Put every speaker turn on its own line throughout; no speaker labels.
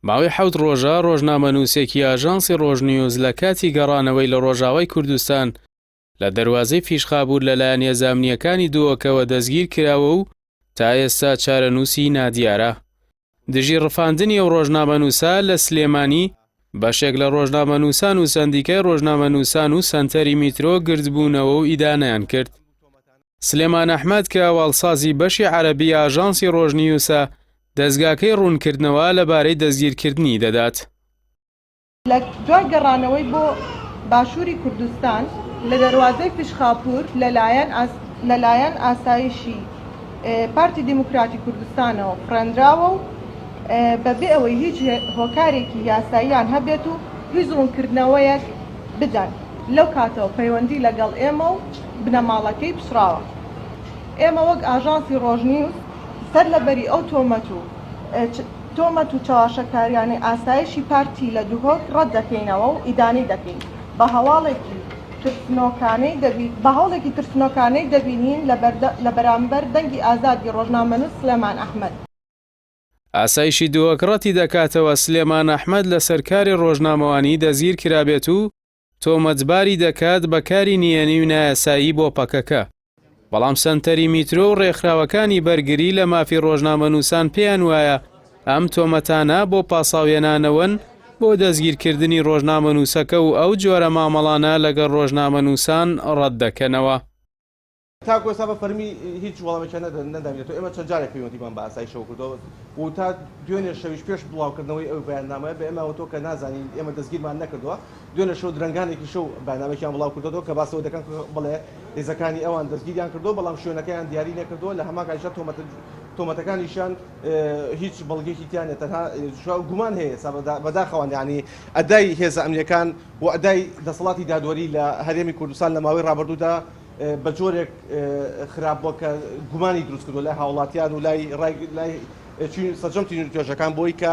ماوەی حەوت ڕۆژە ڕۆژنامەنووسێکی ئاژانسی ڕۆژنیوز لە کاتی گەڕانەوەی لە ڕۆژاوای کوردستان لە دەروازەی فیشخابوور لەلایەن هێزە ئەمنییەکانی دهۆکەوە دەستگیر کراوە و تا ئێستا چارەنووسی نادیارە. دژی ڕفاندنی ئەو ڕۆژنامەنووسە لە سلێمانی، بەشێک لە ڕۆژنامەنووسان و سەندیکای ڕۆژنامەنووسان و سەنتەری میترۆ گردبوونەوە و ئیدانەیان کرد. سلێمان ئەحمەد کە هەواڵسازی بەشی عەرەبی ئاژانسی ڕۆژنیوسە، دەزگاکەی ڕوونکردنەوە لەبارەی دەستگیرکردنی دەدات.
لە دوای گەڕانەوەی بۆ باشووری کوردستان لە دەروازەی فیشخاپوور لەلایەن ئاسایشی پارتی دیموکراتی کوردستانەوە فڕێنراوە و بەبێ ئەوەی هیچ هۆکارێکی یاساییان هەبێت و هیچ ڕوونکردنەوەیەک بدەن لەو کاتەوە پەیوەندی لەگەڵ ئێمە و بنەماڵەکەی پچڕاوە. ئێمە وەک ئاژانسی ڕۆژنیوز سەر لەبەری ئەو تۆمەت و تۆمەت و چەواشەکاریانەی ئاسایشی پارتی لە دهۆک ڕەت دەکەینەوە و ئیدانەی دەکەین بە هەواڵێکی ترسنۆکانەی بە هەوڵێکی ترسنۆکانەی دەبینین لە بەرامبەر دەنگی ئازادی ڕۆژنامەنووس سلێمان ئەحمەد.
ئاسایشی دهۆک ڕەتی دەکاتەوە سلێمان ئەحمەد لەسەر کاری ڕۆژنامەوانی دەستگیر کرابێت و تۆمەتباری دەکات بە کاری نهێنی و نایاسایی بۆ پەکەکە. بەڵام سەنتەری میترۆ و ڕێکخراوەکانی بەرگری لە مافی ڕۆژنامەنووسان پێیان وایە ئەم تۆمەتانە بۆ پاساوهێنانەوەن بۆ دەستگیرکردنی ڕۆژنامەنووسەکە و ئەو جۆرە مامەڵانە لەگەڵ ڕۆژنامەنووسان ڕەت دەکەنەوە.
تاکو ئێستا بە فەرمی هیچ وەڵامێکیان نەداوینەتەوە، ئێمە چەند جارێک پەیوەندیمان بە ئاسایشەوە کردووە و تا دوێنێ شەویش پێش بڵاوکردنەوەی ئەو بەیاننامەیە بە ئێمەیان وتووە کە نازانین ئێمە دەستگیرمان نەکردووە، دوێنێ شەو درەنگانێکی شەو بەیاننامەیەکیان بڵاوکردۆتەوە کە باس لەوە دەکەن کە بەڵێ هێزەکانی ئەوان دەستگیریان کردووە بەڵام شوێنەکەیان دیاری نەکردووە لە هەمان کاتیشدا تۆمەتە تۆمەتەکانیشیان هیچ بەڵگەیەکی تیا نیە تەنها گومان هەیە ئێستا بەداخەوە یانی ئەدای هێزە ئەمنیەکان و ئەدای دەسەڵاتی دادوەری لە هەرێمی کوردستان لە ماوەی ڕابردوودا بە جۆرێک خراپ بووە کە گومانی دروست کردووە لای هاوڵاتیان و لای ڕای لای سەرجەم چین و توێژەکان بۆی کە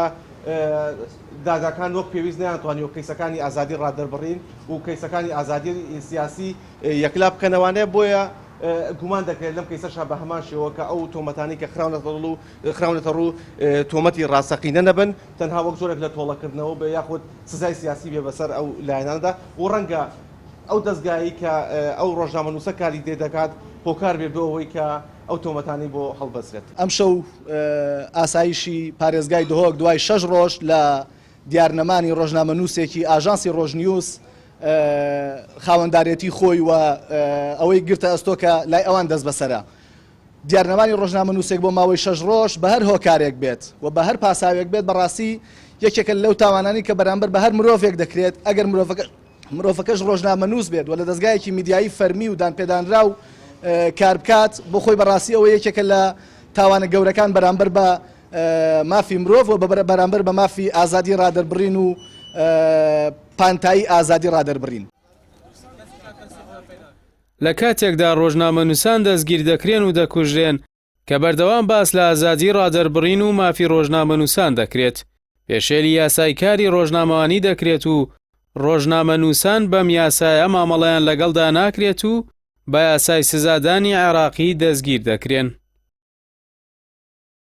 دادگاکان وەک پێویست نەیانتوانیوە کەیسەکانی ئازادی ڕادەربڕین و کەیسەکانی ئازادی سیاسی یەکلا بکەنەوانەیە بۆیە گومان دەکرێت لەم کەیسەشا بە هەمان شێوە کە ئەو تۆمەتانەی کە خراونەتە ڕوو خراونەتە ڕوو تۆمەتی ڕاستەقینە نەبن تەنها وەک جۆرێک لە تۆڵەکردنەوە بێ یاخود سزای سیاسی بێ بەسەر ئەو لایەنانەدا و ڕەنگە ئەو دەزگایەی کە ئەو ڕۆژنامەنووسە کاری لێ دەکات هۆکار بێت بۆ ئەوەی کە ئەو تۆمەتانەی بۆ هەڵبەسترێت.
ئەمشەو ئاسایشی پارێزگای دهۆک دوای شەش ڕۆژ لە دیارنەمانی ڕۆژنامەنووسێکی ئاژانسی ڕۆژنیوز خاوەندارێتی خۆی و ئەوەی گرتە ئەستۆ کە لای ئەوان دەستبەسەرە. دیارنەمانی ڕۆژنامەنووسێک بۆ ماوەی شەش ڕۆژ بە هەر هۆکارێک بێت و بە هەر پاساوێک بێت بەڕاستی یەکێکە لەو تاوانانەی کە بەرامبەر بە هەر مرۆڤێک دەکرێت ئەگەر مرۆڤەکە مرۆڤەکەش ڕۆژنامەنووس بێت و لە دەزگایەکی میدیایی فەرمی و دانپێدانراو کاربکات بۆ خۆی بەڕاستی ئەوە یەکێکە لە تاوانە گەورەکان بەرامبەر بە مافی مرۆڤ و بەرامبەر بە مافی ئازادی ڕادەربڕین و پانتایی ئازادی ڕادەربڕین.
لە کاتێکدا ڕۆژنامەنووسان دەستگیر دەکرێن و دەکوژرێن، کە بەردەوام باس لە ئازادی ڕادەربڕین و مافی ڕۆژنامەنووسان دەکرێت، پێشێلی یاسای کاری ڕۆژنامەوانی دەکرێت و ڕۆژنامەنووسان بەم یاسایە مامەڵەیان لەگەڵدا ناکرێت و بە یاسای سزادانی عێراقی دەستگیر دەکرێن.